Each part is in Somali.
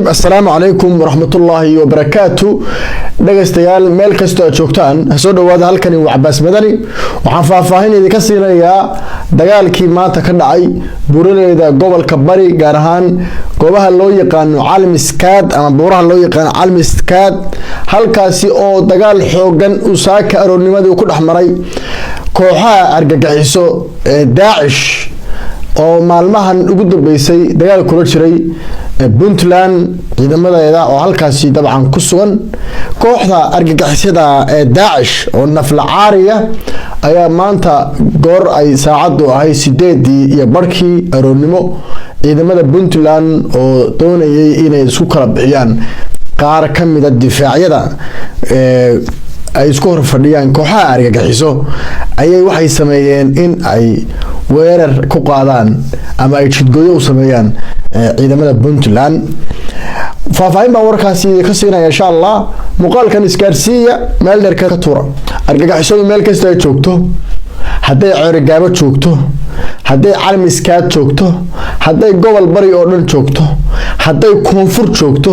Asalaamu calaykum waraxmatullaahi wabarakaatu. Dhegaystayaal, meel kastoo aad joogtaan, ha soo dhawaada. Halkani waa Cabaas Madani. Waxaan faahfaahin idinka siinayaa dagaalkii maanta ka dhacay buuraleyda gobolka Bari, gaar ahaan goobaha loo yaqaano Calmiskaad ama buuraha loo yaqaano Calmiskaad, halkaasi oo dagaal xoogan uu saaka aroornimadii ku dhex maray kooxaha argagixiso ee Daacish, oo maalmahan ugu dambeysay dagaal kula jiray Puntland ciidamadeeda oo halkaasi dabcan ku sugan. Kooxda argagixisada ee Daacish oo naflacaariya ayaa maanta goor ay saacadu ahay 8:30 aroornimo ciidamada Puntland oo doonayay inay isku kala bixiyaan qaar ka mida difaacyada ay isku hor fadhiyaan kooxaha argagixiso ayay waxay sameeyeen in ay weerar ku qaadaan ama ay jidgooyo u sameeyaan ciidamada Puntland. Faahfaahin baan warkaasi ka siinaya, insha Allah. Muuqaalkan isgaarsiiya, meel dheer ka tuura. Argagixisadu meel kasta ay joogto, hadday Ceerigaabo joogto, hadday Calmiskaad joogto, hadday gobol Bari oo dhan joogto, hadday koonfur joogto,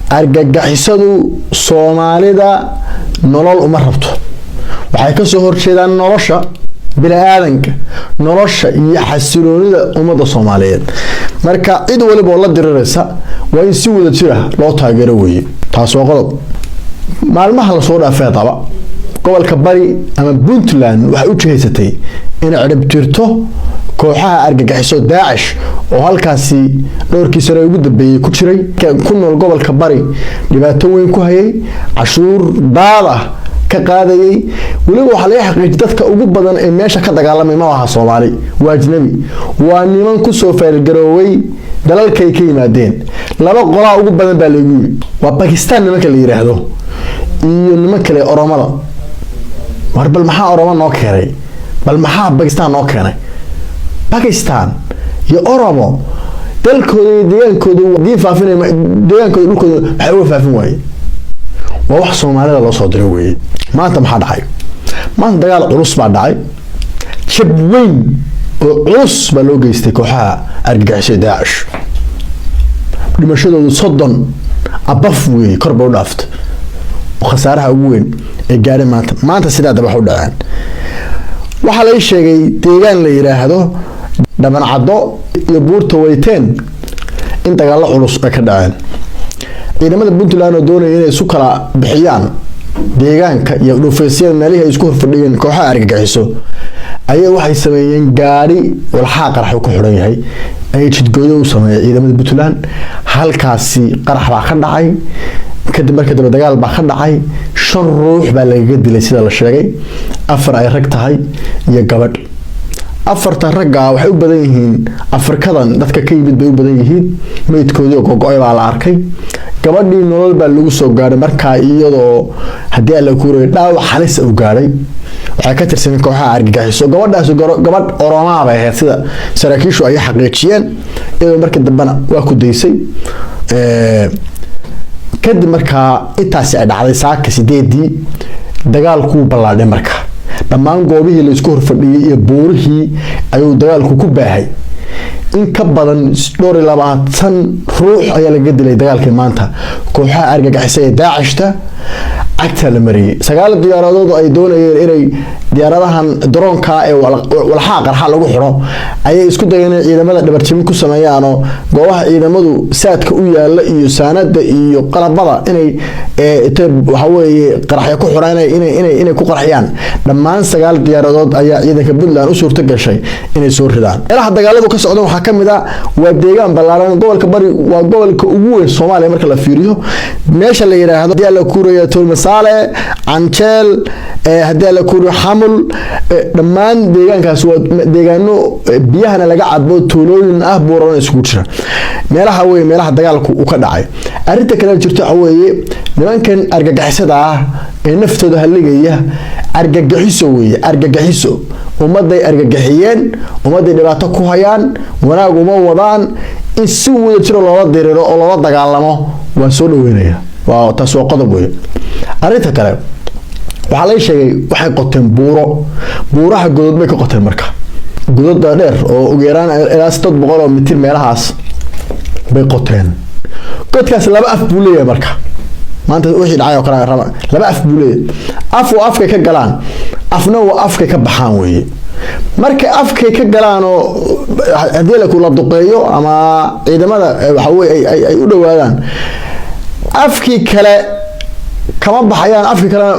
argagixisadu Soomaalida nolol uma rabto. Waxay kasoo horjeedaan nolosha bini-aadanka, nolosha iyo xasiloonida ummadda Soomaaliyeed. Marka cid waliba oo la diriraysa waa in si wada jira loo taageero weeye. Taas waa qodob. Maalmaha lasoo dhaafay haddaba gobolka Bari ama Puntland waxay u jihaysatay inay ciribtirto kooxaha argagixiso Daacish oo halkaasi dhowrkii sano ugu dambeeyey ku jiray, ku nool gobolka Bari dhibaato weyn ku hayay, cashuur daad ah ka qaadayay. Weliba waxaa laga xaqiijiyay dadka ugu badan ee meesha ka dagaalamay ma aha Soomaali, waa ajnabi, waa niman kusoo faylgarooway dalalkay ka yimaadeen. Laba qolaa ugu badan baa lagu yiri: waa Bakistan nimanka la yiraahdo iyo niman kale, Oromada. War bal maxaa Oromo noo keenay? Bal maxaa Bakistan noo keenay? Bakistan iyo Oromo dalkooda iyo deegaankooda diin faafinay, deegaankooda, dhulkooda maxay uga faafin waaye? Waa wax Soomaalida loo soo diray weeye. Maanta maxaa dhacay? Maanta dagaal culus baa dhacay. Jab weyn oo culus baa loo geystay kooxaha argagixisada Daacish. Dhimashadoodu 30 abaf weeye, kor bay u dhaaftay, khasaaraha ugu weyn ee gaadhay maanta. Maanta sidaa daba wax u dhaceen: waxaa lai sheegay deegaan la yiraahdo Dhabancaddo iyo buurta Weyteen in dagaallo culus ay ka dhaceen. Ciidamada Puntland oo doonaya inay isu kala bixiyaan deegaanka iyo dhufeysyada meelihii ay isku horfadhiyeen kooxaha argagixiso ayaa waxay sameeyeen gaadhi walxaa qarax ku xidhan yahay ayay jidgooyo u sameeyeen ciidamada Puntland. Halkaasi qarax baa ka dhacay. Kadib markii dambe dagaal baa ka dhacay. Shan ruux baa lagaga dilay sida la sheegay, afar ay rag tahay iyo gabadh. Afarta ragga waxay u badan yihiin Afrikadan dadka ka yimid bay u badan yihiin. Meydkoodii oo gogo-ay baa la arkay. Gabadhii nolol baa lagu soo gaadhay markaa, iyadoo haddii Alla kuuraya dhaawac halis uu gaadhay. Waxay ka tirsaneen kooxaha argagixiso. Gabadhaasi gabadh Oromaa bay ahayd, sida saraakiishu ay xaqiijiyeen. Iyadoo markii dambena waa ku daysay. Kadib markaa intaasi ay dhacday saaka 8-dii, dagaalkuu ballaadhay. Marka dhammaan goobihii la isku horfadhiyey iyo buurihii ayuu dagaalku ku baahay. In ka badan 25 ruux ayaa lagaga dilay dagaalkii maanta. Kooxaha argagixisa ee Daacishta cagta la mariyey. Sagaal diyaaradood ay doonayeen inay diyaaradahan daroonka ee walxaha qarxa lagu xidho ayay isku dayeen inay ciidamada dhabarjabin ku sameeyaanoo goobaha ciidamadu saadka u yaala iyo saanada iyo qalabada inay waxaweeye qaraxyo ku xidhaan, inay ku qarxiyaan. Dhammaan sagaal diyaaradood ayaa ciidanka Puntland u suurto gashay inay soo ridaan. Meelaha dagaaladu ka socdaan waxaa kamid ah, waa deegaan ballaaran, gobolka Bari waa gobolka ugu weyn Soomaaliya marka la fiiriyo. Meesha la yiraahdo, haddii Alla kuuraya, Tuulmasaale, Canjeel, haddii Alla kuuriyo, Xamul, dhammaan deegaankaas waa deegaano biyahana laga cabo, tuulooyin ah, buurana isugu jira. Meelaha wey meelaha dagaalku uu ka dhacay. Arrinta kale jirto waxa weeye nimankan argagixisada ah ee naftooda haligaya. Argagixiso weeye, argagixiso. Ummaday argagixiyeen, ummadday dhibaato ku hayaan, wanaag uma wadaan. In si wada jiro loola diriro oo loola dagaalamo waan soo dhaweynaya. Waa taas, waa qodob weeye. Arrinta kale waxaa lay sheegay waxay qoteen buuro, buuraha godod bay ka qoteen. Marka godada dheer oo ugu yaraan ilaa 800 mitir meelahaas bay qoteen. Godkaas laba af buu leeyahay. Marka maanta wixii dhacay oo kale raba, laba af buu leeyahay. Af waa afkay ka galaan, afna waa afkay ka baxaan weeye. Markay afkay ka galaan oo haddii la duqeeyo ama ciidamada waxa weye ay u dhowaadaan, afkii kale kama baxayaan. Afkii kalena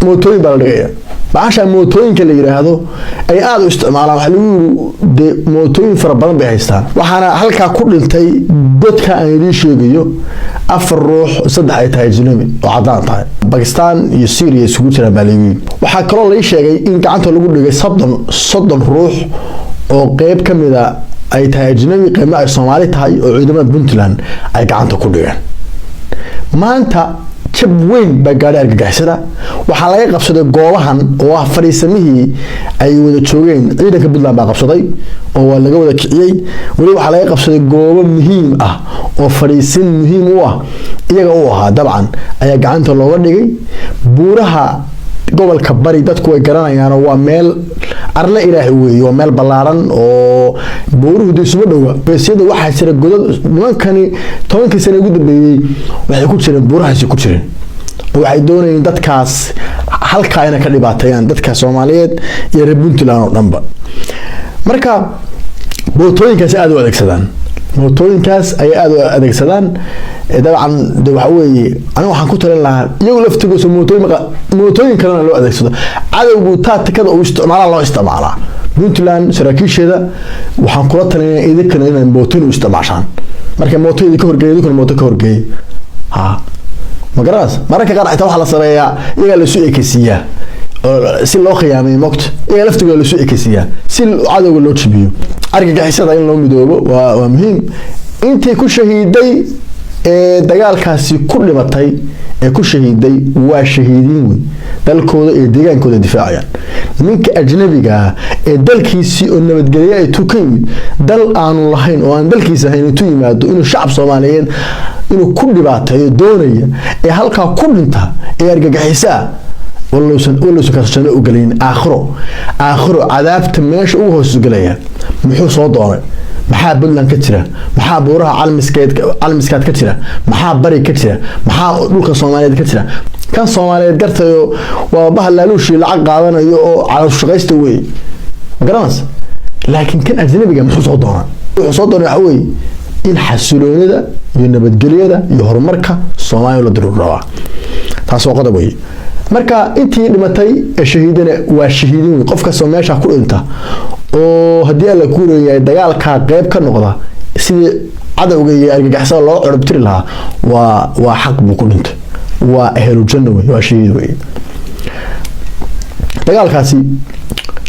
mootooyin baa la dhigaya. Bahasha mootooyinka la yiraahdo ay aada u isticmaalaan. Waxaa lagu yiri dee mootooyin fara badan bay haystaan. Waxaana halkaa ku dhintay godka aan idiin sheegayo afar ruux, saddex ay tahay ajnabi oo caddaan tahay, Bakistan iyo Syria isugu jiraan baa lagu yiri. Waxaa kaloo lai sheegay in gacanta lagu dhigay 30 ruux oo qeyb ka mida ay tahay ajnabi, qeybna ay Soomaali tahay, oo ciidamada Puntland ay gacanta ku dhigeen. Maanta jab weyn baa gaadhay argagixisada. Waxaa laga qabsaday goobahan oo ah fadhiisamihii ay wada joogeen. Ciidanka Puntland baa qabsaday oo waa laga wada kiciyey. Weli waxaa laga qabsaday goobo muhiim ah oo fadhiisin muhiim u ah iyaga u ahaa dabcan ayaa gacanta looga dhigay. Buuraha gobolka Bari dadku way garanayaanoo waa meel arle Ilaahay weeye, waa meel ballaaran oo buuruhu de isuma dhowa beesyada. Waxaa jira godad. Nimankani 10kii sane ugu dambeeyey waxay ku jireen buurahaasi ku jireen oo waxay doonayeen dadkaas halkaa inay ka dhibaateeyaan, dadka Soomaaliyeed iyo reer Puntland oo dhanba. Marka mootooyinkaas aada u adeegsadaan, mootooyinkaas ayay aada u adeegsadaan dabcan. De waxa weeye, aniga waxaan ku talin lahaa iyagu laftigoosa mootooyin, mootooyin kalena loo adeegsado. Cadowgu taatikada uu isticmaalaa loo isticmaalaa. Puntland saraakiisheeda waxaan kula talinaya idinkana inay mootooyin u isticmaashaan. Marka mooto idinka horgeeya, idinkuna mooto ka horgeeyay. Ha ma garanaysa? Mararka qaar xitaa waxaa la sameeyaa iyagaa laisu ekeysiiyaa oo si loo khiyaameeyo mogta, iyagaa laftigooda laisu ekeysiiyaa si cadowga loo jabiyo. Argagixisada in loo midoobo waa muhiim. Intii ku shahiiday ee dagaalkaasi ku dhimatay ee ku shahiiday waa shahiidiin wey, dalkooda iyo deegaankooda difaacayaan. Ninka ajnabiga ah ee dalkiisii oo nabadgelye ay tu ka yimid, dal aanu lahayn oo aan dalkiisa ahayn intuu yimaado inuu shacab Soomaaliyeed inuu ku dhibaateeyo doonaya ee halkaa ku dhinta ee argagixisaa, walowsan kaas janno u gelayn aakhiro. Aakhiro cadaabta meesha ugu hoos gelaya. Muxuu soo doonay? Maxaa Puntland ka jira? Maxaa buuraha Calmiskaad ka jira? Maxaa Bari ka jira? Maxaa dhulka Soomaaliyeed ka jira? Kan Soomaaliyeed gartayo waa bahal laaluushii lacag qaadanayo oo calooshaqaysta wey, ma garanaysa? Laakiin kan ajnabiga muxuu soo doonaa? Wuxuu soo doonay waxa weeye in xasiloonida iyo nabadgelyada iyo horumarka Soomaaliya la diru rabaa. Taas waa qodob wey. Marka intii dhimatay ee shahiidana waa shahiidin wey. Qof kastoo meesha ku dhinta oo haddii Alla ku leeyahay dagaalkaa qeyb ka noqda sidii cadowga iyo argagixisada loo ciribtiri lahaa, waa xaq buu ku dhintay, waa ehlu janno wey, waa shahiid wey. Dagaalkaasi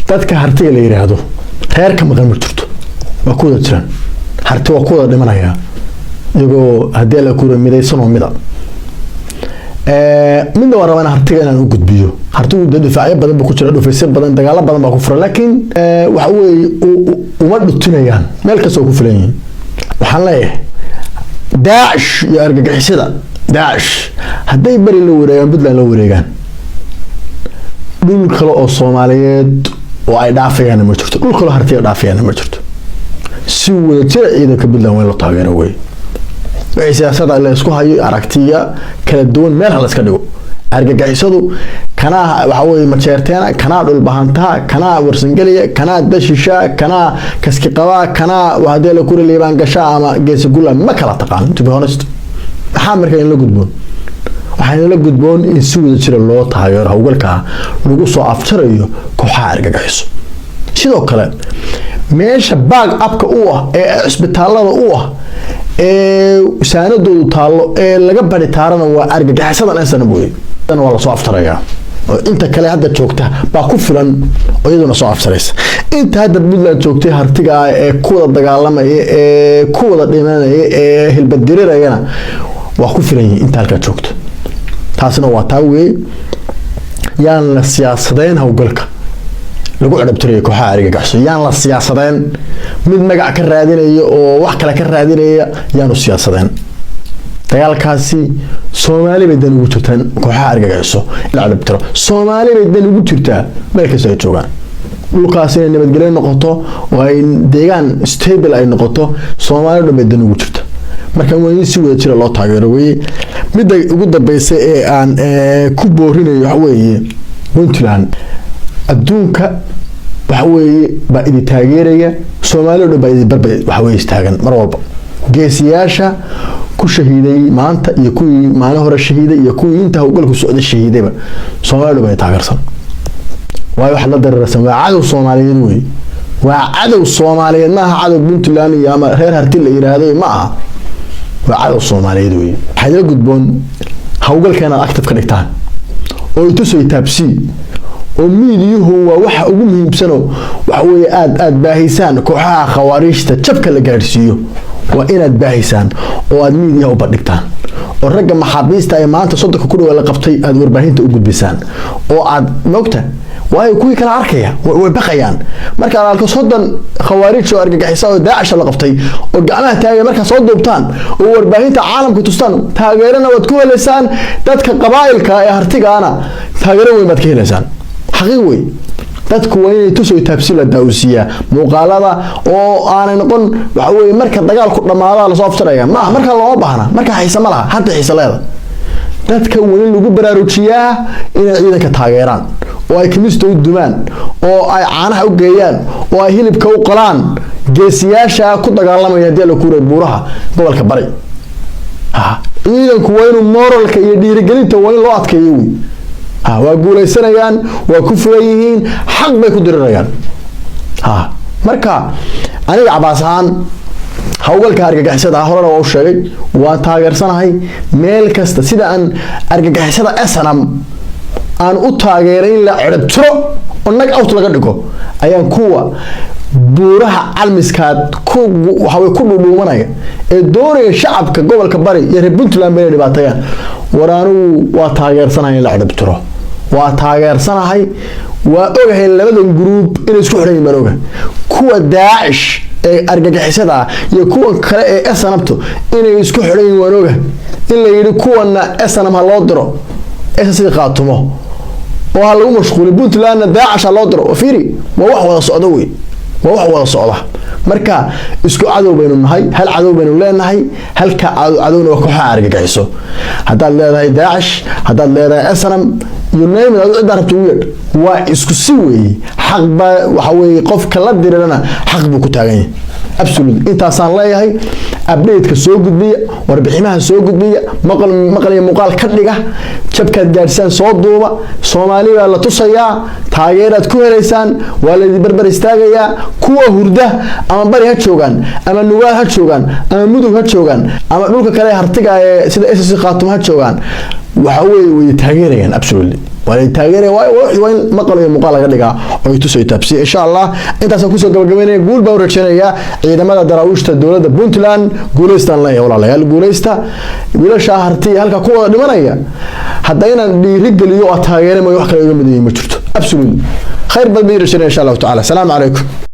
dadka Hartiga la yiraahdo reer ka maqan ma jirto, waa ku wada jiraan. Harti waa ku wada dhimanayaa iyagoo haddii Alla ku midaysan oo mida. Midna waa rabaa in Hartiga inaan u gudbiyo. Hartigu dee difaacyo badan buu ku jira, dhufaysyo badan, dagaalo badan baa ku furan, laakiin waxa weeye uma dhutinayaan, meel kasta oo ku filan yihiin. Waxaan leeyahay Daacish iyo argagixisada Daacish hadday Bari la wareegaan, Puntland la wareegaan, dhul kale oo Soomaaliyeed oo ay dhaafayaanna ma jirto, dhul kaloo Hartiga dhaafayaanna ma jirto. Si wada jira ciidanka Puntland waa in loo taageero wey. Wixii siyaasada la isku hayo, aragtiya kala duwan, meel ha la iska dhigo. Argagixisadu kanaa waxa weye Majeerteena, kanaa Dhulbahantaa, kanaa Warsangeliya, kanaa Dashisha, kanaa Kaskiqabaa, kanaa hadii la kuri Liibaan gashaa ama Geesagula, ma kala taqaan, to be honest. Maxaa marka in la gudboon? Waxaa la gudboon in si wada jira loo taageero howlgalka lagu soo afjarayo kooxaha argagaxiso. Sidoo kale meesha back upka u ah ee cisbitaalada u ah ee saanadoodu taallo ee laga baritaarana waa argagixisadan SNM wey. Waa lasoo aftarayaa oo inta kale hadda joogta baa ku filan oo iyaduna soo aftaraysa. Inta hadda Puntland joogtay Hartiga ah ee ku wada dagaalamaya ee ku wada dhimanaya ee hilbaddirirayana waa ku filan yihiin inta halkaa joogta. Taasina waa taa weeye. Yaan la siyaasadeyn howlgalka lagu ciribtirayo kooxaha argagaxso. Yaan la siyaasadeen. Mid magac ka raadinaya oo wax kale ka raadinaya yaanu siyaasadeen dagaalkaasi. Soomaali bay dan ugu jirtaa kooxaha argagaxiso la ciribtiro. Soomaali bay dan ugu jirtaa meel kasta ay joogaan. Dhulkaas inay nabadgelyo noqoto oo ay deegaan stable ay noqoto, Soomaali dhan bay dan ugu jirta. Marka waa in si wada jira loo taageero weye. Midda ugu dambeysa ee aan ku boorinayo waxa weeye, Puntland adduunka waxa weeye baa idi taageeraya, Soomaali o dhan baa idi barba waxa weye istaagan mar walba. Geesiyaasha ku shahiiday maanta iyo kuwii maalin hore shahiiday iyo kuwii inta howlgalku socday shahiidayba, Soomaali o dhan baa taageersan. Waayo, waxaad la dareersan waa cadow Soomaaliyeed wey. Waa cadow Soomaaliyeed, maaha cadow Puntland iyo ama reer Harti la yiraahdo ma aha, waa cadow Soomaaliyeed wey. Waxaad la gudboon howlgalka inaad active ka dhigtaan oo itusay taabsii oo miidiyuhu waa waxa ugu muhiimsano. Waxa weeye aad baahisaan kooxaha khawaariijta jabka la gaadhsiiyo, waa inaad baahisaan oo aad miidiyaha u bandhigtaan, oo ragga maxaabiista ee maanta 30-ka ku dhawa la qabtay aad warbaahinta u gudbisaan oo aad mogta. Waayo, kuwii kala arkaya way baqayaan. Markaad arko 30 khawaarij oo argagixisa oo Daacish la qabtay oo gacmaha taagay, markaa soo duubtaan oo warbaahinta caalamka tustaan, taageerana waad ku helaysaan. Dadka qabaa'ilka ee hartigaana taageero weyn baad ka helaysaan, xaqiiq wey. Dadku waa inay tusoo taabsi la daawsiiyaa muuqaalada oo aanay noqon waxa weeye marka dagaalku dhammaada lasoo afjaraya. Maaha, marka looma baahna, marka xiise ma laha. Hadda xiise leeda dadka weli lagu baraarujiyaa inay ciidanka taageeraan oo ay kimista u dumaan oo ay caanaha u geeyaan oo ay hilibka u qalaan geesiyaasha ku dagaalamaya haddii la kuuray buuraha gobolka Bari. Ciidanku waa inuu moralka iyo dhiirigelinta waa in loo adkeeyo wey. Waa guuleysanayaan, waa ku fulan yihiin, xaq bay ku dirirayaan. Marka aniga Cabaas ahaan, howlgalka argagixisada horena waa u sheegay, waan taageersanahay meel kasta. Sida aan argagixisada SNM aan u taageeray in la ciribtiro oo knock out laga dhigo, ayaan kuwa buuraha Calmiskaad ku waxaway ku dhudhuumanaya ee doonaya shacabka gobolka Bari iyo reer Puntland bay dhibaateeyaan, war anigu waa taageersanahay in la ciribtiro, waa taageersanahay. Waa ogahay labadan group inay isku xidhan yihiin baan ogahay, kuwa Daacish ee argagixisada ah iyo kuwan kale ee SNMto inay isku xidhan yihiin waan ogahay. In la yidhi kuwana SNM ha loo diro SSC Khaatumo oo ha lagu mashquulay, Puntlandna Daacish ha loo diro. Fiiri, waa wax wada socda wey, waa wax wada socda. Marka isku cadow baynu nahay, hal cadow baynu leenahay. Halka cadowna waa kooxaha argagixiso. Haddaad leedahay Daacish, haddaad leedahay SNM, you name it, ciddaa rabta ugu yeedh, waa isku si weeye. Xaq baa waxa weeye, qofka la dirirana xaq buu ku taagan yahay, absolute. Intaasaan leeyahay. Update-ka soo gudbiya, warbiximaha soo gudbiya, maqal maqal iyo muuqaal ka dhiga, jabkaad gaadhsaan soo duuba. Soomaali baa la tusayaa, taageeraad ku helaysaan, waa laydin barbar istaagayaa. Kuwa hurda ama Bari ha joogaan ama Nugaal ha joogaan ama Mudug ha joogaan ama dhulka kale hartiga ee sida SSC Khaatumo ha joogaan, waxa weeye way taageerayaan, absolutely waa lay taageeraya. Waa in maqal iyo muuqaal laga dhigaa oo ay tusay taabsiya, insha Allah. Intaasaan kusoo gabagabeynaya. Guul baan u rajaynayaa ciidamada daraawiishta dowladda Puntland. Guulaystaan leeyahay, walaalayaal, guulaysta. Wiilasha Harti halka ku wada dhimanaya hadda inaan dhiiri geliyo oo taageera mooyo, wax kale iga mid ma jirto, absolutely. Khayr badan baan rajaynaya, insha Allahu tacaala. Asalaamu calaykum.